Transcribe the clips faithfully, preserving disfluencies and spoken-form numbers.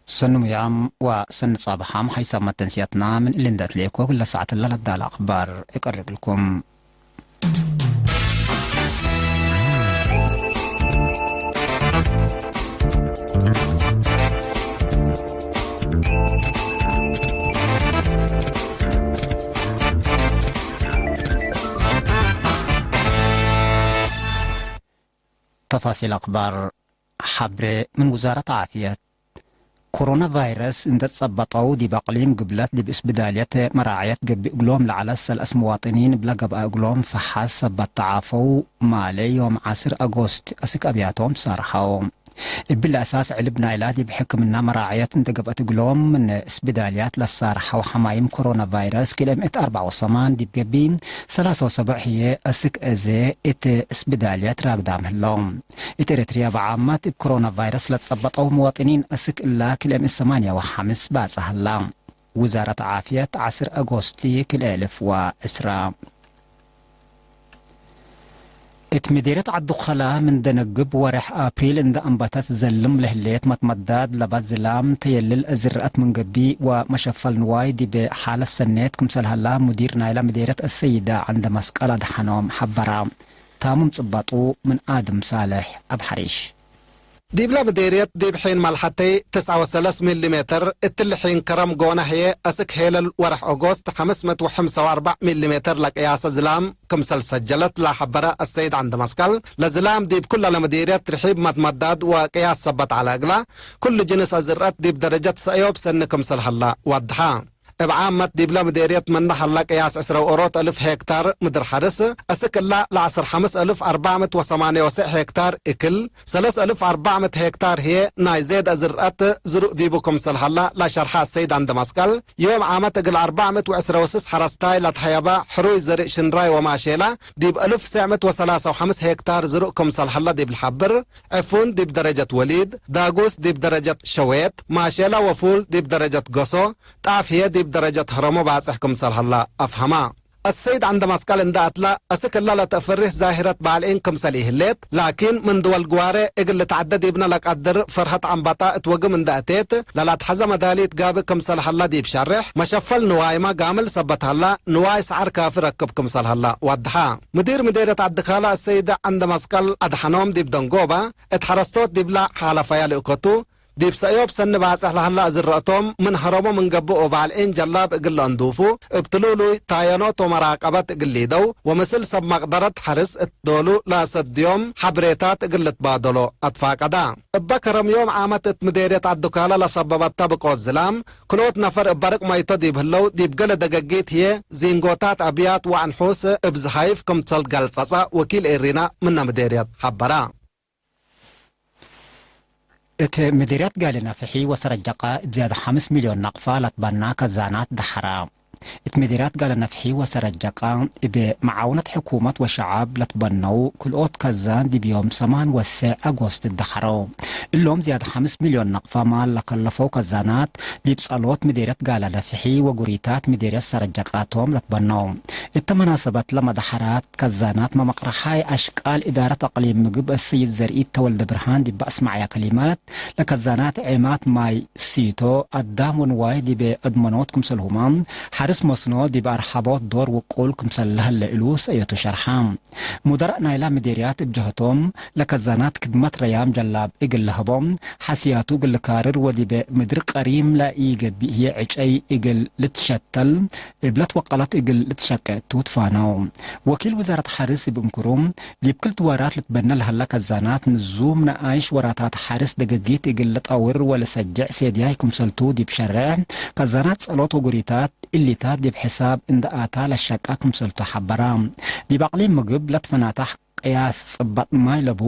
ሰኒ ሙያም ወሰኒ ጻብሓም ሓይሳም መተንስያትና ምን እሊ እንዴ አትሌኮ፣ ክለ ሳዕትለ ለዳለ አክባር እቀርብልኩም። ተፋሲል አክባር። ሐብሬ ምን ውዛረት ዓፍየት። ኮሮና ቫይረስ እንዴ ጸበጠው፣ ዲብ አቅሊም ግብለት ዲብ እስብዳልየት መራዐየት ገብእ እግሎም ለዐለ ሰለስ መዋጥኒን እብ ለገብአ እግሎም ፈሐስ ሰበት ተዓፈው፣ ማሌ ዮም ዐስር አጎስት አስክ አብያቶም ሳርሐው። እብሊ አሳስ ዕልብ ናይላ ዲብ ሕክምና መራዐየት እንዴ ገብአት እግሎም ምን እስብዳልያት ለሳርሐው ሐማይም ኮሮና ቫይረስ ክልኤ ምእት አርበዕ ወሰማን ዲብ ገብእ፣ ሰላሳ ወሰብዕ ህዬ አስክ አዜ እት እስብዳልያት ራግዳም ህለው። እት ኤረትርያ በዓመት እብ ኮሮና ቫይረስ ለጸበጠው መዋጥኒን አስክ እላ ክልኤ ምእት ሰማንያ ወሐምስ ባጽ ሀላ። ውዛረት ዓፍየት ዐስር አጎስቲ ክልኤ እልፍ ወዕስራ። እት ምዴርየት ዐዱ ከላ ምን ደነግብ ወሬሕ አፕሪል እንደ አንበተት ዘልም ለህሌት መትመዳድ ለባት ዝላም ተየልል ዝርአት ምን ገብእ ወመሸፈል ንዋይ ዲብ ሓለት ሰኔት ክምሰል ሀላ ሙዲር ናይላ ምዴርየት አሰይደ ዐንደ መስቀል አድሐኖም ሐበራ። ታምም ጽባጡ ምን አድም ሳልሕ አብ ሐሪሽ። ዲብለ ምዴርየት ዲብ ሒን መልሐተይ ትስዐ ወሰለስ ሚሊ ሜተር፣ እትሊ ሒን ከረም ጎነ ህዬ አስክ ሄለል ወረሕ ኦጎስት ሐምስ ምእት ወሐምሳ ወአርበዕ ሚሊ ሜተር ለቅያሰ ዝላም ክምሰል ሰጀለት ለሐበረ አሰይድ ዐንደ መስቀል፣ ለዝላም ዲብ ኩለ ለምዴርየት ርሒብ መትመዳድ ወቅያስ ሰበት ዐለ እግላ፣ ኩሉ ጅንስ አዝርአት ዲብ ደረጀት ሰእዮብ ሰኒ ክምሰል ሀላ ወድሐ። እብ ዓመት ዲብለ ምዴርየት ምነ ሀላ ቅያስ ዕስረ ወኦሮት እልፍ ሄክታር ምድር ሐርስ፣ አስክ እላ ለዐስር ሐምስ እልፍ አርበዕ ምእት ወሰማንየ ወሰዕ ሄክታር እክል፣ ሰለስ እልፍ አርበዕ ምእት ሄክታር ህዬ ናይ ዜድ አዝርአት ዝሩእ ዲቡ ክምሰል ሀላ ለሸርሐ አሰይድ ዐንደ መስቀል፣ ዮም ዓመት እግል አርበዕ ምእት ወዕስረ ወስስ ሐረስታይ ለትሀየበ ሕሩይ ዘርእ ሽንራይ ወማሼላ ዲብ እልፍ ትስዕ ምእት ወሰላሳ ወሐምስ ሄክታር ዝሩእ ክምሰል ሀላ ዲብ ልሐብር፣ ዕፉን ዲብ ደረጀት ወሊድ፣ ዳጉስ ዲብ ደረጀት ሸዌት፣ ማሼላ ወፉል ዲብ ደረጀት ገሶ፣ ጣፍ ህዬ ዲብ ደረጀት ሀረሞ ባጽሕ ክምሰል ሀላ አፍሀማ። አሰይድ ዐንደ መስቀል እንደ አትለ፣ አስክ እለ ለትአፈሪህ ዛሂረት ባልዒን ክምሰል ኢህሌት፣ ላኪን ምን ድወል ግዋሬ እግል ልትዐደ ዲብነ ለቀድር ፈርሀት አንበጣ እት ወግም እንደ አቴት፣ ለለአትሐዘ መዳሊት ጋብእ ክምሰል ሀላ ዲብ ሸሬሕ፣ መሸፈል ንዋይመ ጋምል ሰበት ሀላ፣ ንዋይ ሰዐር ካፊ ረክብ ክምሰል ሀላ ወድሐ። ሙዲር ምዴርየት ዐዲ ካላ አሰይድ ዐንደ መስቀል አድሐኖም ዲብ ደንጎበ፣ እት ሐረስቶት ዲብለ ሓለፈያ ልእኮቱ፣ ዲብ ሰእዮብ ሰኒ ባጽሕ ለሀላ አዝረአቶም ምን ሀረሞ ምን ገብእ ወባልዒን ጀላብ እግል ለአንዱፉ፣ እብ ትሉሉይ ታየኖት ወመራቀበት እግል ሊደው፣ ወምስል ሰብ መቅደረት ሐርስ እት ዶሉ ለአሰድዮም ሐብሬታት እግል ልትባደሎ አትፋቀዳ። እበ ከረም ዮም ዓመት እት ምዴርየት ዐዱ ካላ ለሰበበተ ብቆት ዝላም፣ ክልኦት ነፈር እብ በርቅ መይቶ ዲብ ህለው፣ ዲብ ገሌ ደገጊት ህዬ ዚንጎታት አብያት ወአንሑስ እብ ዝሃይፍ ክምሰል ገልጸጸ ወኪል ኤሪና ምነ ምዴርየት ሐበራ። እት ምዴርያት ጋሌ ነፍሒ ወሰረጀቀ እብ ዝያድ ሐምስ ሚልዮን ናቅፋ ለትበና ከዛናት ደሐራ። እት ምዴርያት ጋሌ ነፍሒ ወሰረጀቀ እብ መዓውነት ሕኩመት ወሸዐብ ለትበነው ክልኦት ከዛን ዲብ ዮም ሰማን ወሰዕ አጎስት ደሐረው። እሎም ዝያድ ሐምስ ሚልዮን ናቅፋ ማል ለከለፈው ከዛናት ዲብ ጸሎት ምዴርያት ጋሌ ነፍሒ ወጉሪታት ምዴርያት ሰረጀቀ ቶም ለትበነው። እተ መናሰበት ለመደሐራት ከዛናት መመቅረሓይ አሽቃል እዳረት አቅሊም ምግብ አሰይድ ዘርኢት ተወልደ ብርሃን ዲብ አስመዐያ ከሊማት፣ ለከዛናት ዔማት ማይ ሲቶ፣ አዳም ወንዋይ ዲብ አድመኖት ክምሰልሁመ፣ ሐርስ መስኖ ዲብ አርሐቦት ዶር ውቁል ክምሰል ለሀለ እሉ ሰእየቱ ሸርሐ። ሙደራእ ናይላ ምዴርያት እብ ጀህቶም፣ ለከዛናት ክድመት ረያም ጀላብ እግል ለህቦም፣ ሐስያቱ እግል ልካርር ወዲብ ምድር ቀሪም ለኢገብእ ህዬ ዕጨይ እግል ልትሸተል፣ እብ ለትወቀለት እግል ልትሸቄ ቱ ትፋነው። ወኪል ውዛረት ሐርስ እብ እንክሩ፣ ዲብ ክል ድዋራት ልትበነ ለሀለ ከዛናት ንዙም ነኣይሽ ወራታት ሐርስ ደገጊት እግል ልጠውር ወለሰጅዕ ሴድያይ ክምሰልቱ ዲብ ሸሬሕ፣ ከዛናት ጸሎት ወጉሪታት እሊታት ዲብ ሕሳብ እንደ አታ ለሸቃ ክምሰልቱ ሐበራ። ዲብ አቅሊም ምግብ ለትፈናታሕ ቅያስ ጽበጥ ማይ ለቡ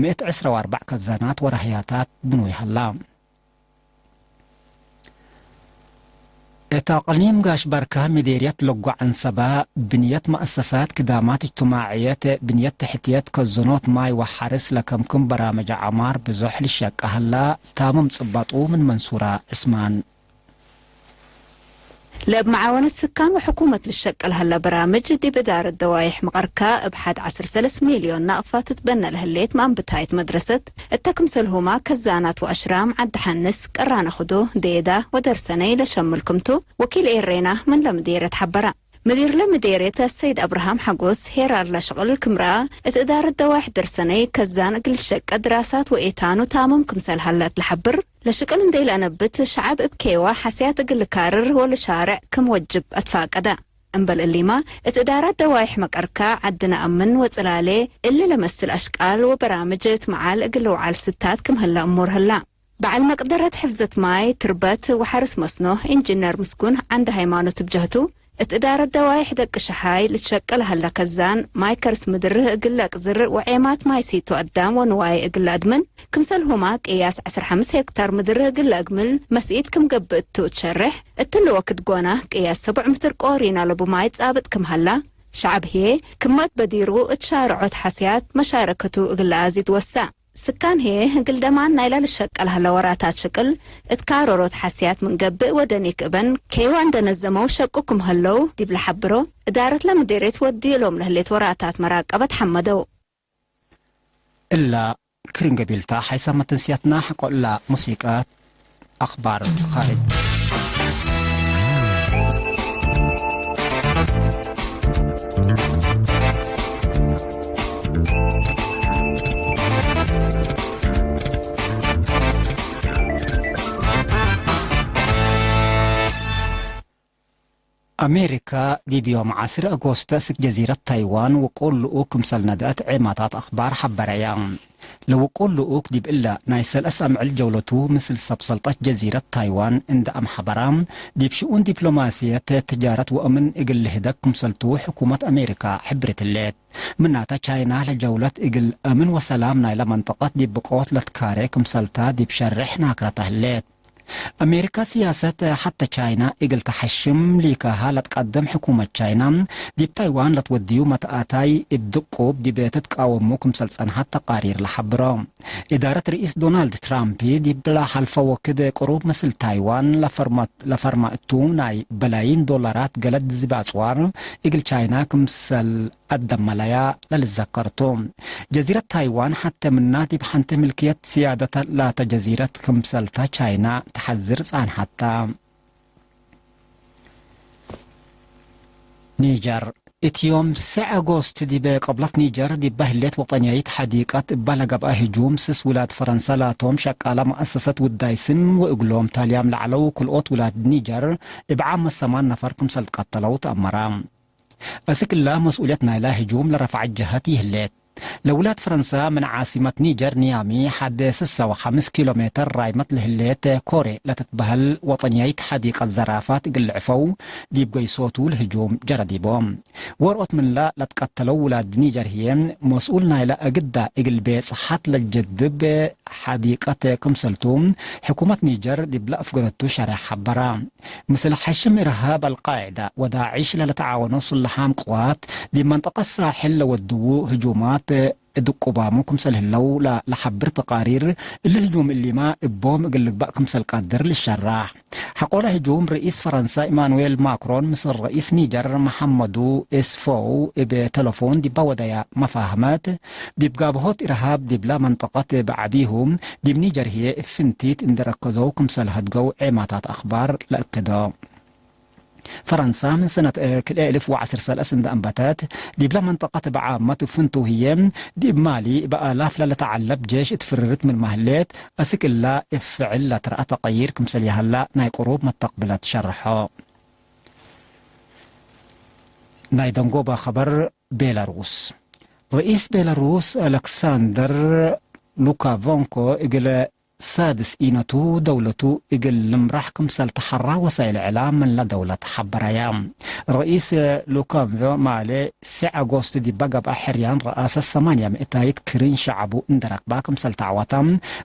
ምእት ዕስራ ወአርበዕ ከዛናት ወራህያታት ብኑይ ሀላ። እት አቅሊም ጋሽ በርካ ምዴርየት ለጎ ዐንሰበ፣ ብንየት መአሰሳት ክዳማት እጅትማዕየት፣ ብንየት ተሕትየት፣ ከዘኖት ማይ ወሐርስ ለከምክም በራምጅ ዐማር ብዞሕ ልሸቀ ሀላ። ታምም ጽባጡ ምን መንሱራ ዕስማን። ለእብ መዓወነት ስካን ወሕኩመት ልሸቀል ሀለ በራምጅ፣ ዲብ እዳረት ደዋይሕ መቀርካ እብ ሐድ ዐስር ሰለስ ሚልዮን ናቅፋ ትትበነ ለህሌት መአንብታይት መድረሰት እተ ክምሰልሁማ ከዛናት ወአሽራም፣ ዐዲ ሐንስ፣ ቀራነ ክዶ፣ ዴዳ ወደርሰነይ ለሸምል ክምቱ ወኪል ኤሬና ምን ለምዴርየት ሐበረ። ምዲርለ ምዴርየት ሰይድ አብርሃም ሐጎስ፣ ሄራር ለሽቅል ክም ረአ፣ እት እዳረት ደዋይሕ ደርሰነይ ከዛን እግል ልሸቀ ድራሳት ወኤታኑ ታምም ክምሰል ሀለ እት ለሐብር፣ ለሽቅል እንዴ ለአነብት፣ ሸዐብ እብ ኬዋ ሐስያት እግል ልካርር ወልሻርዕ ክም ወጅብ አትፋቀደ። እምበል እሊማ፣ እት እዳራት ደዋይሕ መቀርካ፣ ዐድነ አምን ወጽላሌ እሊ ለመስል አሽቃል ወበራምጅ እት መዓል እግል ልውዓል ስታት ክም ህለ እሙር ህላ። በዐል መቅደረት ሕፍዘት ማይ፣ ትርበት ወሐርስ መስኖ ኢንጅነር ምስጉን ዐንደ ሃይማኖት እብ ጀህቱ፣ እት እዳረት ደዋይሕ ደቂ ሸሓይ ልትሸቀል ሀለ ከዛን ማይ ከርስ ምድርህ እግል ለአቅዝር ወዔማት ማይ ሲቶ አዳም ወንዋይ እግል ለአድምን፣ ክምሰልሁማ ቅያስ ዐስር ሐምስ ሄክታር ምድርህ እግል ለአግምል መስኢት ክም ገብእ እቱ እት ሸሬሕ፣ እትሊ ወክድ ጎና ቅያስ ሰቡዕ ምትር ቆሪን አለቡ ማይ ጻብጥ ክም ሀላ፣ ሸዐብ ህዬ ክመት በዲሩ እት ሻርዖት ሐስያት መሻረከቱ እግል ለአዚድ ወሳ። ስካን ህዬ፣ እግል ደማን ናይለ ልሸቀል ሀለ ወራታት ሽቅል እት ካሮሮት ሐስያት ምን ገብእ ወደኒክ እበን ኬዋ እንደ ነዘመው ሸቁ ክም ሀለው ዲብ ለሐብሮ፣ እዳረት ለምዴርየት ወድዩ እሎም ለህሌት ወራታት መራቀበት ሐመደው። እላ ክርን ገቢልታ ሓይሳመ ተንስያትና። ሐቆ እላ ሙሲቀት አክባር ኻርጅ። አሜሪካ ዲብ ዮም ዐስር አጎስተ እስክ ጀዚረት ታይዋን ውቁል ልኡክ ክምሰል ነድአት ዔማታት አክባር ሐበረያ። ለውቁል ልኡክ ዲብ እለ ናይ ሰለስ አምዕል ጀውለቱ ምስል ሰብ ሰልጠት ጀዚረት ታይዋን እንደ አምሐበራ፣ ዲብ ሽኡን ዲፕሎማስየት፣ ትጃረት ወአምን እግል ልህደግ ክምሰልቱ ሕኩመት አሜሪካ ሕብርት ህሌት። ምናተ ቻይና ለጀውለት እግል አምን ወሰላም ናይለ መንጠቀት ዲብ ብቆት ለትካሬ ክምሰልታ ዲብ ሸሬሕ ናክረተ ህሌት። አሜሪካ ሲያሰት ሐተ ቻይና እግል ተሐሽም ሊካሃ ለትቀደም ሕኩመት ቻይና፣ ዲብ ታይዋን ለትወድዩ መትአታይ እብ ድቁብ ዲብ ትትቃወሙ ክምሰል ጸንሐት ተቃሪር ለሐብሮ። እዳረት ርኢስ ዶናልድ ትራምፕ ዲብ ለሐልፈ ወክድ ቅሩብ ምስል ታይዋን ለፈርመ፣ ለፈርመ እቱ ናይ በላይን ዶላራት ገለድ ዝብ አጽዋር እግል ቻይና ክምሰል አደመለያ ለልዘከር ቱ። ጀዚረት ታይዋን ሐቴ ምና ዲብ ሐንቴ ምልክየት ስያደተ ላተ ጀዚረት ክምሰልተ ቻይና ተሐዝር ጻንሐተ። ኒጀር። እት ዮም ሰዕ አጎስት ዲበ ቅብለት ኒጀር ዲበ ህሌት ወጠንያይት ሐዲቀት እበ ለገብአ ህጁም ስስ ውላድ ፈረንሰ ላቶም ሸቃለ መአሰሰት ውዳይ ስም ወእግሎም ታልያም ለዐለው ክልኦት ውላድ ኒጀር እብ ዓመት ሰማን ነፈር ክምሰል ትቀተለው ተአመረ። አስክ እላ መስኡልየት ናይላ ህጁም ለረፍዐት ጀሀት ይህሌት። ለውላድ ፈረንሰ ምን ዓሲመት ኒጀር ኒያሚ ሐደ ስሰ ወሐምስ ኪሎ ሜተር ራይመት ለህሌት ኮሬ ለትትበህል ወጠንያይት ሐዲቀት ዘራፋት እግል ልዕፈው ዲብ ገይሶቱ ለህጁም ጀረ ዲቦም። ወርኦት ምንለ ለትቀተለው ውላድ ኒጀር ህዬ መስኡል ናይለ አግዳ እግል ቤጽሐት ለጀድብ ሐዲቀት ክምሰልቱ ሕኩመት ኒጀር ዲብለ አፍገረቱ ሸሬሕ ሐበራ። ምስል ሐሽም እርሃብ አልቃዕዳ ወዳዕሽ ለልትዓወኖ ሱልሓም ቅዋት፣ ዲብ መንጠቀት ሳሕል ለወድዉ ህጁማት እድቁባሙ ክምሰል ህለው ለ-፣ ለሐብር ተቃሪር፣ እሊ ህጁም እሊማ እቦም እግል ልግበእ ክምሰል ቀድር ልሸራሕ። ሐቆለ ህጁም ርኢስ ፈረንሳ ኢማኑዌል ማክሮን ምስል ረኢስ ኒጀር መሐመዱ ኢስፎው እብ ተለፎን ዲባ ወደያ መፋህመት፣ ዲብ ጋብሆት ኢርሃብ ዲብላ መንጠቀት በዐቢሁ፣ ዲብ ኒጀር ህዬ እብ ፍንቲት እንዴ ረከዘው ክምሰል ሀድገው ዔማታት አክባር ለአክዶ። ፈረንሳ ምን ሰነት ክልኤ እልፍ ወዐስር ሰለስ እንዴ አንበተት፣ ዲብለ መንጠቀት በዓመት እብ ፍንቱ ህዬ፣ ዲብ ማሊ እብ አላፍ ለልትዐለብ ጄሽ እት ፍርርት ምንመ ህሌት፣ አስክ እላ እብ ፍዕል ለትረአ ተቅይር ክምሰል ይሀላ ናይ ቅሩብ መተቅብለት ሸርሖ። ናይ ደንጎበ ኸበር። ቤላሩስ። ርኢስ ቤላሩስ አለክሳንደር ሉካቨንኮ እግለ ሳድስ ኢነቱ ደውለቱ እግል ልምራሕ ክምሰል ተሐራ ወሳይል እዕላም ምንለ ደውለት ሐበረያ። ርኢስ ሉካቨንኮ ማሌ ሰዕ አጎስት ዲበ ገብአ ሕርያን ረአሰት ሰማንያ ምእታይት ክርን ሸዐቡ እንዴ ረክባ ክምሰል ተዐወተ፣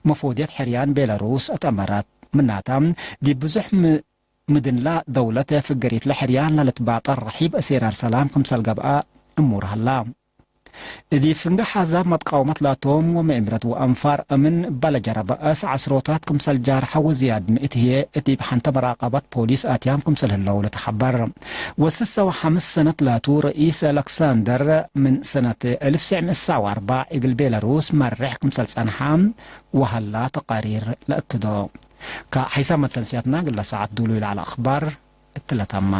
መፎድየት ሕርያን ቤላሩስ አትአመረት። ምናተ፣ ዲብ ብዙሕ ም-፣ ምድንላ ደውለት ፍገሪትለ ሕርያን ለልትባጠር ረሒብ እሴራር ሰላም ክምሰል ገብአ እሙር ሀላ። እዲብ ፍንገሕ አሕዛብ መትቃውመት ላቶም ወመእምረት ወአንፋር እምን እበ ለጀረበ አስ ዐስሮታት ክምሰል ጃርሐ ወዝያድ ምእት ህዬ እዲብ ሐንተ መራቀበት ፖሊስ አትያም ክምሰል ህለው ለተሐበር። ወስሰ ወሐምስ ሰነት ላቱ ረኢስ አለክሳንደር ምን ሰነት እልፍ ትስዕ ምእት ሰብዓ ወአርበዕ እግል ቤላሩስ መሬሕ ክምሰል ጸንሐ ወሀላ ተቃሪር ለአክዶ። ከሐይሳም መተንስያትና እግለ ሰዓት ዱሉይ ለዐለ አኽባር እትለ ተመ።